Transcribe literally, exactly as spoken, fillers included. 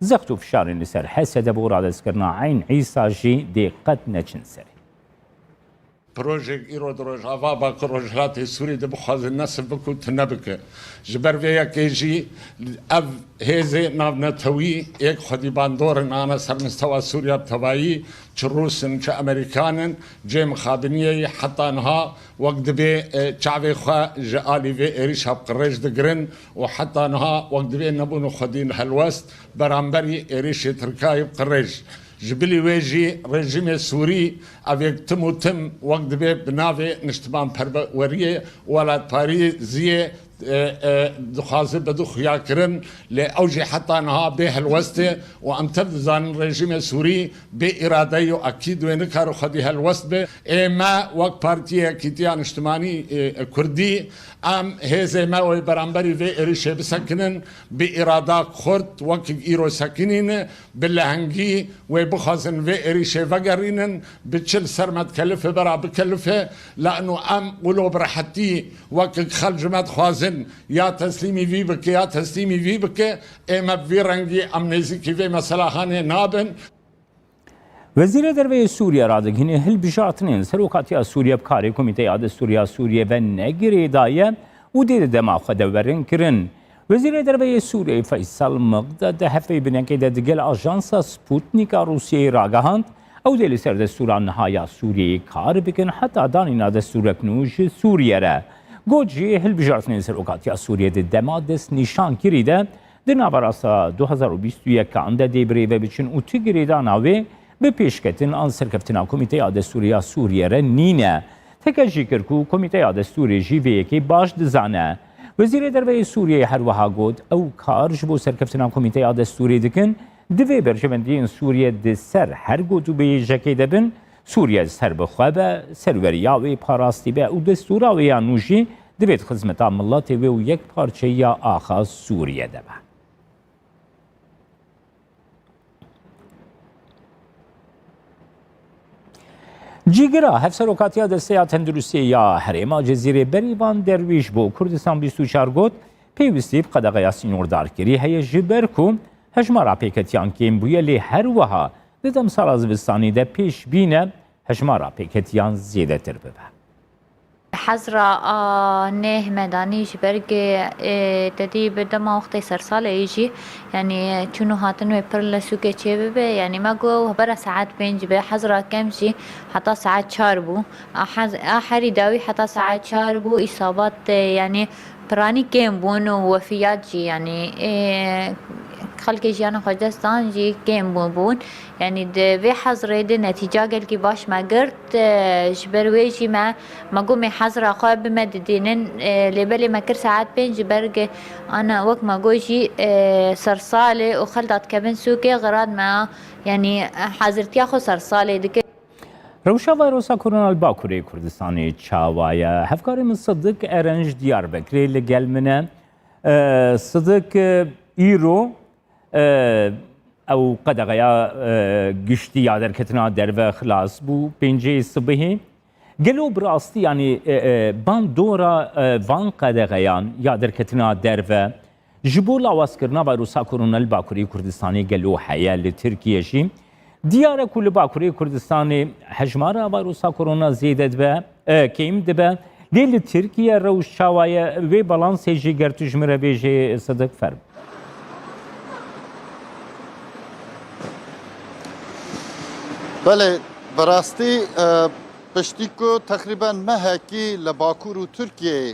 Zext û fişarên li ser H S D bo radestkirina Eyn Îsa jî dê qet neçin serê. Projek îro di Rojava Bakur Rojhilatê Sûrî de bixwazin nesif bike û tune bike. Ji ber vê yekê jî ev hêzê navnetewî yek xwedî bandor in ana ser mistewa Sûriya bi tevayî, çi Rûs in, çi Amerîkan in, cihê mixabiniyê yî heta niha wek dibê, e, çavê xwe ji alî vê êrîşa bi qirêj digirin û heta niha wek dibê nebûne xwedî helwest beramberî êrîşê Tirkayê bi qirêj. Ji bilî wê jî rejîmê Sûrî ev yek tim û tim wek dibê bi navê niştimanperweriyê û welatparêziyê, e, e, dixwaze bide xuyakirin, lê ew jî heta niha bê helwest e û em tev dizanin rejîmê Sûrî bê îrade ye û ekîd wê nikare xwedî helwest be. Ê me wek Partiyê Yekîtiya Niştimanî, e, Kurdî, em hêzê me wê beramberî vê êrîşê bisekinin, bi îrada xurt wekî îro sekinîne, bi lehengî wê bixwazin vê êrîşê vegerînin, bi çi li ser me dikelife bera bikelife, lano em wilo bi rehetî wekî xelk ji me dixwazin ya teslîmî vî bike ya teslîmî vî bike, ê me bi vî rengî em nêzîkî vê meselahanê nabin. Wezîrê Derve yê Sûriye radigihîne hilbijartinên serokatiya Sûriye bi karê Komîteya Destûrî ya Sûriye ve ne girêdayî ye û dê di dema xwe de werin kirin. Wezîrê Derve yê Sûriyeyê Feysal Miqdad di hefeyê binekê de digel ajansa Sputnik a Rûsiyeyê ragihand, ew dê li ser destûra niha ya Sûriyeyê kar bikin heta danîna destûrek nû ji Sûriye re. Got jî, hilbijartinên serokatiya Sûriye di dema destnîşankirî de di naverasta du hezar û bîst û yekan de dê bi rê ve biçin û tu girêdana wê bi pêşketin an serkeftina Komîteya Destûrî ya Sûriye re nîne. Teke jî kir ku Komîteya Destûrê jî vê yekê baş dizane. Wezîrê Derve yê Sûriyeyê her wiha got, ew kar ji bo serkeftina Komîteya Destûrê dikin, divê berjewendiyên Sûriye di ser her gotûbêjekê de bin, Sûriye ser bi xwe be, serweriya wê parastî be û destûra wê ya nû jî divê di xizmeta miletê wê û yekparçeyiya axa Sûriye de be. Cîgira Hevserokatiya Desteya Tenduristiyê ya Herêma Cezîrê Berîvan Derwîş bo Kurdistan bîst û çar got, pêwîstî bi qedexeya sînordarkirî heye, ji ber ku hejmara pêketiyan kêm bûye, lê her wiha di demsala zivistanî de pêş bîne hejmara pêketiyan zêdetir bibe. Hezra a neh me danî ji ber ku, e, te dî bi dema wextê sersalê jî, yanî çûn û hatin wê pir li sûkê çêbibe. Yanî me got bera saet pênc be, hezra kem jî heta saet çar bû. A hez-, a herî dawî heta saet çar bû, îsabat, e, yanî piranî kêm bûn û wefiyat jî, yanî, e, xelkê jiyana xwe dest dan jî kêm bû-, bûn. Yanî di vê hezrê de netîca gelkî baş me girt. E, ji ber wê jî me, me got, me hezra xwe bi me didînin, e, lê belê me kir saet pênc ji ber ge-, ana wek me got jî, e, sersalê û xelk dadikevin sûkê, xirad me, yanî, e, hazirtiya xwe sersalê dikir. Rewşa vayrosa korona li Bakurê Kurdistanê çawa ye? Hevkarê min Sidik Erenc Diyarbekirê li gel min e. E, Sidik, e, îro, e, ew qedexeya, e, giştî ya derketina derve xilas bû, pêncê sibihê. Gelo bi rastî, yanî, e, e, bandora, e, van qedexeyan ya derketina derve ji bo lawazkirina vayrosa korona li Bakurê Kurdistanê gelo heye? Li Tirkiye jî diyar e ku li Bakurê Kurdistanê hejmara vayrosa korona zêde dibe, e, kêm dibe. Lê li Tirkiye rewş çawa ye? Wê balansê jî ger tu ji min re bêjê, Sidik, ferm. Belê, bi rastî, e, piştî ku teqrîben mehekî li Bakur û Tirkiyeyê